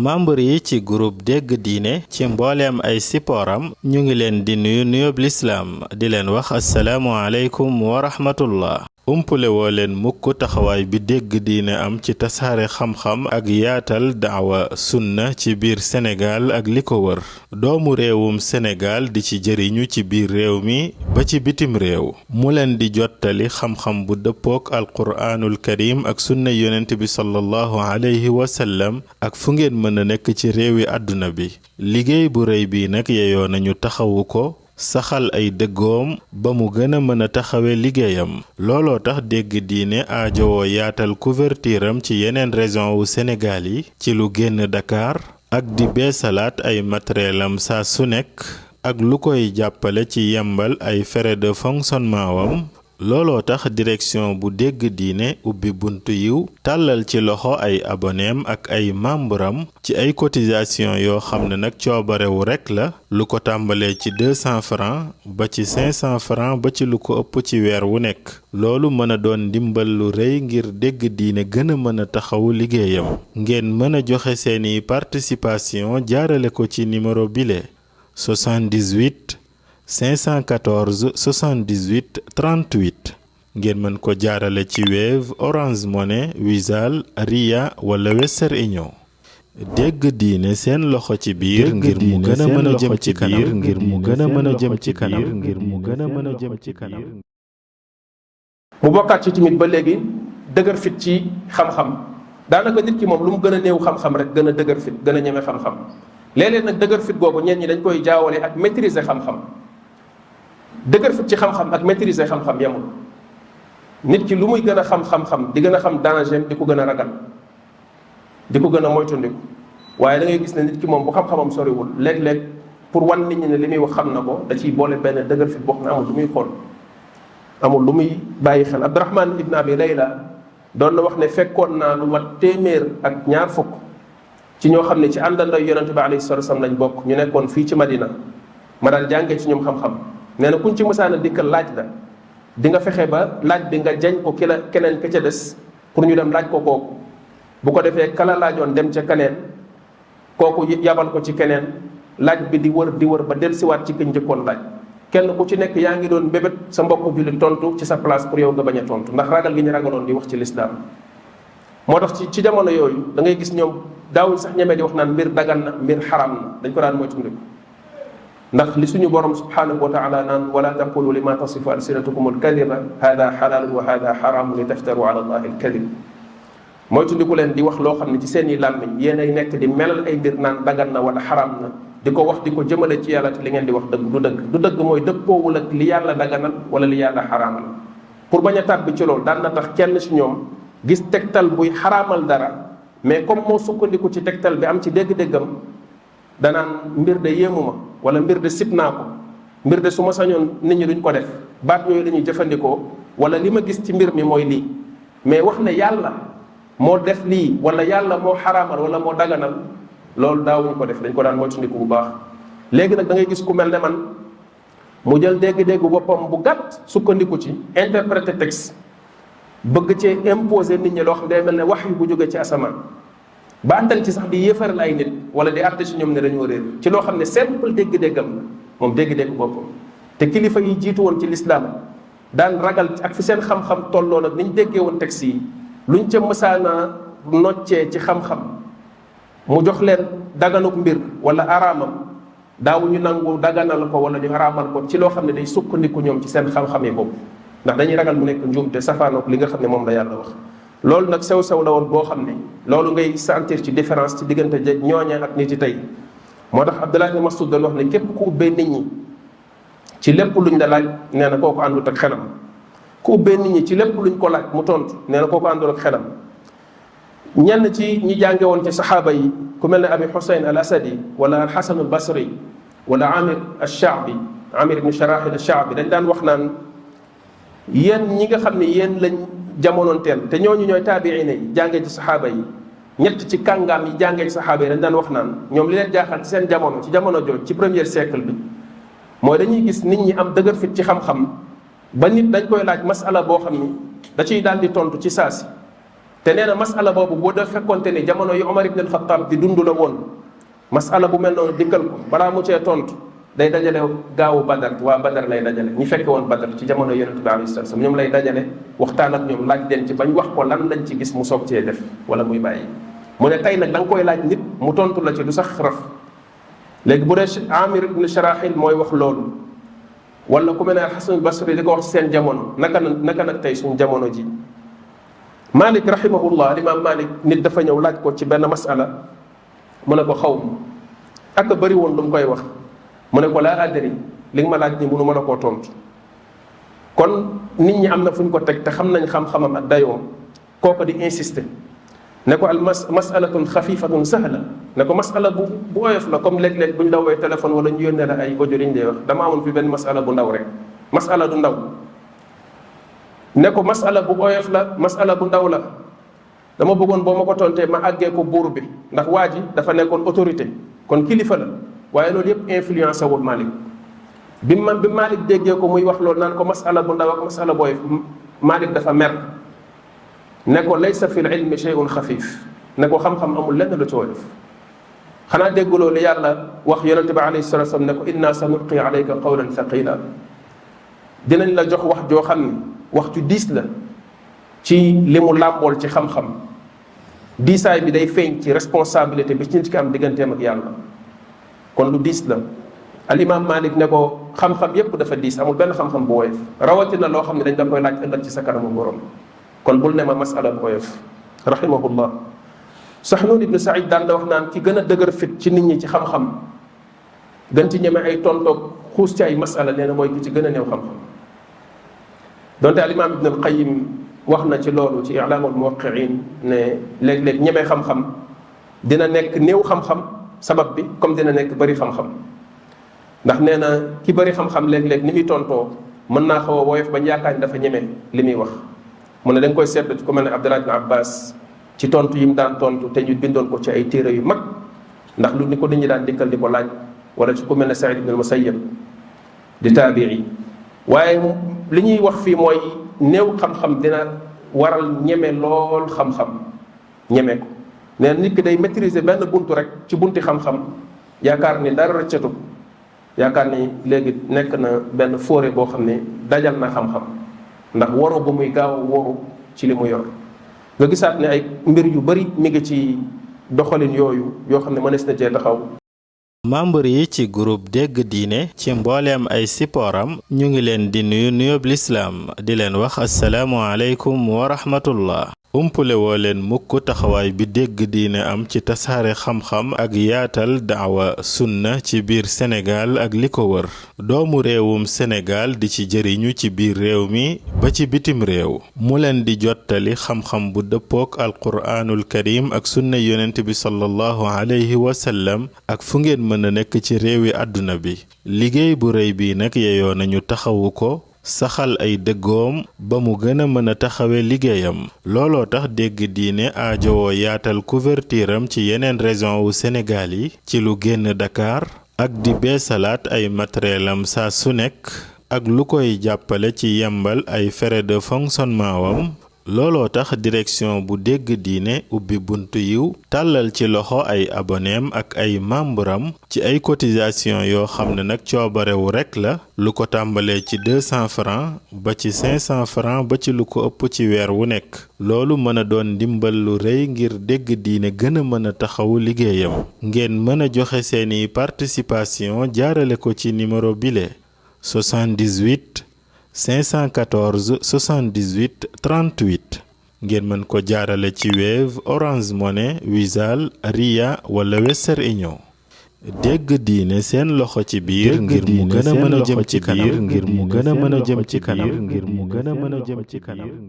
membre yi ci groupe dégg diine ci mbooleem ay sipooram ñu ngi leen di nuyu nuyoob lislaam di leen wax assalaamu aleykum wa rahmatullah. umpule woo leen mukk taxawaay bi dégg diine am ci tasaare xam-xam ak yaatal daawa sunna ci biir Sénégal ak li ko wër doomu réewum Sénégal di ci jëriñu ci biir réew mi ba ci bitim réew mu leen di jottali xam-xam bu dëppook alquraanul karim ak sunna yonent bi sallallahu alayhi wa sallam ak fu ngeen mën a nekk ci réewi àdduna bi liggéey bu rëy bi nag yeyoo nañu taxawu ko saxal ay dëggoom ba mu gën a mën a taxawe liggéeyam looloo tax dégg diine aajowoo yaatal couverture am ci yeneen région wu Sénégal yi ci lu génn Dakar ak di beesalaat ay matérielam saa su nekk ak lu koy jàppale ci yembal ay frais de fonctionnement wam looloo tax direction bu dégg diine ubbi buntu yiw tàllal ci loxo ay aboneem ak ay membram ci ay cotisation yoo xam ne nag coobarewu rekk la lu ko tàmbalee ci 200 francs ba ci 500 francs ba ci lu ko ëpp ci weer wu nekk loolu mën a doon ndimbal lu rëy ngir dégg diine gën a mën a taxawu liggéeyam ngeen mën a joxe seeni participation jaarale ko ci numéro bile 78 514 78 38 ngeen mën ko jaarale ci Wave Orange Money Wizall Ria wala Western Union dégg diine seen loxo ci biir ngir mu gën a mën a jëm ci kanam ngir mu gën a mën a jëm ci kanam ngir mu gën a mën a jëm ci kanam mu bokkaat ci tamit ba léegi dëgër fit ci xam-xam daanaka nit ki moom lu mu gën a néew xam-xam rek gën a dëgër fit gën a ñeme xam-xam léeg-léeg nag dëgër fit googu ñenn ñi dañ koy jaawale ak maîtriser xam-xam dëgër fit ci xam-xam ak maîtriser xam-xam yemul nit ki lu muy gën a xam-xam-xam di gën a xam danger di ko gën a ragal di ko gën a moytandiku waaye da ngay gis ne nit ki moom bu xam-xamam soriwul léeg-léeg pour wan nit ñi ne li muy wax xam na ko da ciy boole benn dëgër fit boo xam ne amul lu muy xool amul lu muy bàyyi xel Abdurahman ibn Abi Layla doon na wax ne fekkoon naa lu mat 100 ci ñoo xam ne ci àndandoo yonente bi alayhi salatu wasallam lañ bokk ñu nekkoon fii ci Madina ma daan jàngee ci ñoom xam-xam nee na kuñ ci mësaan a dikkal laaj la di nga fexe ba laaj bi nga jañ ko keneen ka ca des pour ñu dem laaj ko kooku bu ko defee kala laajoon dem ca keneen kooku yabal ko ci keneen laaj bi di wër ba dellusiwaat ci ki njëkkoon laaj kenn ku ci nekk yaa ngi doon bébét sa mbokku julli tontu ci sa place pour yow nga bañ a tontu ndax ragal gi ñu ragaloon di wax ci lislaam moo tax ci jamono yooyu da ngay gis ñoom daawuñ sax ñemee di wax naan mbir dagan na mbir xaram na dañ ko daan moytandiku ndax li suñu borom subhanahu wa taala naan wala taqulu lima tasifu alsinatukum alkadiba hada xalaalun wa hada xaraamun li taftaru ala allahi alkadib moytandiku leen di wax loo xam ne ci seen i làmmiñ yéen ay nekk di melal ay mbir naan dagan na wala xaram na di ko wax di ko jëmale ci yàlla te li ngeen di wax dëgg du dëgg mooy dëppoowul ak li yàlla daganal wala li yàlla xaraamal pour bañ a tàbbi ci loolu daan na tax kenn ci ñoom gis tegtal buy xaraamal dara mais comme moo sukkandiku ci tegtal bi am ci dégg-déggam danaan mbir de yéemu ma wala mbir de sib naa ko mbir de su ma sañoon nit ñi duñ ko def baat yooyu la ñuy jëfandikoo wala li ma gis ci mbir mi mooy lii mais wax ne yàlla moo def lii wala yàlla moo xaraamal wala moo daganal loolu daawuñu ko def dañ ko daan moytandiku bu baax léegi nag da ngay gis ku mel ne man mu jël dégg-déggu boppam bu gàtt sukkandiku ci interpréter texte bëgg cee imposer nit ñi loo xam ne day mel ne wax yu bu jóge ci asamaan ba àndal ci sax di yëfaral ay nit wala di àtte ci ñoom ne dañoo réer ci loo xam ne simple dégg-déggam la moom dégg-dégg boppam te kilifa yi jiitu woon ci lislaam daan ragal ak fi seen xam-xam tolloon ak ni ñu déggee woon texte yi luñ ca mësaana noccee ci xam-xam mu jox leen daganuk mbir wala araamam daawuñu nangu daganal ko wala ñu araamal ko ci loo xam ne day sukkandiku ñoom ci seen xam-xam yi bopp ndax dañuy ragal mu nekk njuumte safaanook li nga xam ne moom la yàlla wax loolu nag sew-sew la woon boo xam ne loolu ngay sentir ci différence ci diggante ñooña ak nit yi tey moo tax Abdullah ibn Mas'ud doon wax ne képp ku ubbee nit ñi ci lépp luñ la laaj nee na kooku àndut ak xelam ku ubbee nit ñi ci lépp luñ ko laaj mu tontu nee na kooku àndul ak xelam ñenn ci ñi jànge woon ci saxaaba yi ku mel ne Abi Husayn al Asadi wala al Hasan al Basri wala Amir al Sha'bi Amir ibn Sharahil al Sha'bi dañ daan wax naan yéen ñi nga xam ne yéen lañ jamonoonteel te ñooñu ñooy taabiina yi jàngee ci saxaaba yi ñett ci kàngaam yi jàngee ci saxaaba yi dañ daan wax naan ñoom li leen jaaxal ci seen jamono ci jamono jooj ci premier siècle bi mooy dañuy gis nit ñi am dëgër fit ci xam-xam ba nit dañ koy laaj masala boo xam ni da ciy daal di tontu ci saasi te nee na masala boobu boo def fekkonte ni jamono yu Omar ibn al-Khattab di dund la woon masala bu mel noonu dikkal ko balaa mu cee tontu day dajale gaawu Badar waa Badar lay dajale ñi fekke woon Badar ci jamono yonent bi alayhi salaam ñoom lay dajale waxtaan ak ñoom laaj leen ci bañ wax ko lan lañ ci gis mu soog cee def wala muy bàyyi. mu ne tey nag da nga koy laaj nit mu tontu la ci du sax raf léegi bu dee Amir ibn Sharahil mooy wax loolu wala ku mel ne Al-Hasan al-Basri di ko wax ci seen jamono naka nag tey suñu jamono ji. Malik rahimahullah Imam Malik nit dafa ñëw laaj ko ci benn masala mu ne ko xaw ma ak a bëri woon lu mu koy wax mu ne ko laa adri li nga ma laaj ni mënu mën a koo tontu kon nit ñi am na fu ñu ko teg te xam nañ xam-xamam ak dayoom kooku di insister ne ko al masalatun xafifatun sahla ne ko masala bu oyof la comme léeg-léeg bu ñu la woowee téléphone wala ñu yónnee la ay audio liñ lay wax dama amoon fi benn masala bu ndaw rek masala du ndaw ne ko masala bu oyof la masala bu ndaw la dama bëggoon boo ma ko tontee ma àggee ko buur bi ndax waa ji dafa nekkoon autorité kon kilifa la waaye loolu yëpp influencé wul Malik bi Malik déggee ko muy wax loolu naan ko masala bu ndaw ak masala bu oyof Malik dafa mer ne ko laysa fil ilmi shay'un xafif ne ko xam-xam amul lenn lu ci oyof xanaa dégguloo li yàlla wax yonente bi alayhi salatu wasallam ne ko inna sanulqi alayka qawlan thaqila dinañ la jox wax joo xam ne wax ju diis la ci li mu làmbool ci xam-xam diisaay bi day feeñ ci responsabilité bi ci nit ki am digganteem ak yàlla kon lu diis la al imam Malik ne ko xam-xam yépp dafa diis amul benn xam-xam bu woyof rawatina loo xam ne dañ la koy laaj ëllëg ci sa kanamu borom kon bul ne ma masala bu woyof rahimahullah Sahnun ibn Saïd daan da wax naan ki gën a dëgër fit ci nit ñi ci xam-xam gën ci ñeme ay tontoog xuus ci ay masala nee na mooy ki ci gën a néew xam-xam donte al imam ibn al Qayyim wax na ci loolu ci i'laamul muwaqqi'in ne léeg-léeg ñeme xam-xam dina nekk néew xam-xam sabab bi comme dina nekk bëri xam-xam ndax nee na ki bëri xam-xam léeg-léeg ni muy tontoo mën naa xaw a woyof bañ yaakaar ni dafa ñeme li muy wax mu ne da nga koy seetlu ci ku mel ne Abdullah ibn Abbas ci tontu yi mu daan tontu te ñu bindoon ko ci ay téere yu mag ndax lu ni ko nit ñi daan dikkal di ko laaj wala ci ku mel ne Sa'id ibn al-Musayyab di taabi'i waaye li ñuy wax fii mooy néew xam-xam dina waral ñeme lool xam-xam ñeme ko nee nit ki day maîtriser benn buntu rek ci bunti xam-xam yaakaar ni dara rëccatu yaakaar ni léegi nekk na benn fóore boo xam ne dajal na xam-xam ndax waru ba muy gaaw a waru ci li mu yor nga gisaat ne ay mbir yu bari mi ngi ci doxalin yooyu yoo xam ne mënees na cee taxaw. membre yi ci groupe dégg diine ci mbooleem ay sipooram ñu ngi leen di nuyu nuyoob lislaam di leen wax assalaamu aleykum wa rahmatullah umpule woo leen mukk taxawaay bi dégg diine am ci tasaare xam-xam ak yaatal daawa sunna ci biir Sénégal ak li ko wër doomu réewum Sénégal di ci jëriñu ci biir réew mi ba ci bitim réew mu leen di jottali xam-xam bu dëppook alquraanul karim ak sunna yonent bi sallallahu alayhi wa sallam ak fu ngeen mën a nekk ci réewi àdduna bi liggéey bu rëy bi nag yeyoo nañu taxawu ko saxal ay dëggoom ba mu gën a mën a taxawe liggéeyam looloo tax dégg diine aajowoo yaatal couverture am ci yeneen région wu Sénégal yi ci lu génn Dakar ak di beesalaat ay matériel am saa su nekk ak lu koy jàppale ci yembal ay frais de fonctionnement wam looloo tax direction bu dégg diine ubbi buntu yiw tàllal ci loxo ay aboneem ak ay membram ci ay cotisation yoo xam ne nag coobarewu rekk la lu ko tàmbalee ci 200 francs ba ci 500 francs ba ci lu ko ëpp ci weer wu nekk loolu mën a doon ndimbal lu rëy ngir dégg diine gën a mën a taxawu liggéeyam ngeen mën a joxe seeni participation jaarale ko ci numéro bile 78 514 78 38 ngeen mën ko jaarale ci Wave Orange Money Wizall Ria wala Western Union dégg diine seen loxo ci biir ngir mu gën a mën a jëm ci kanam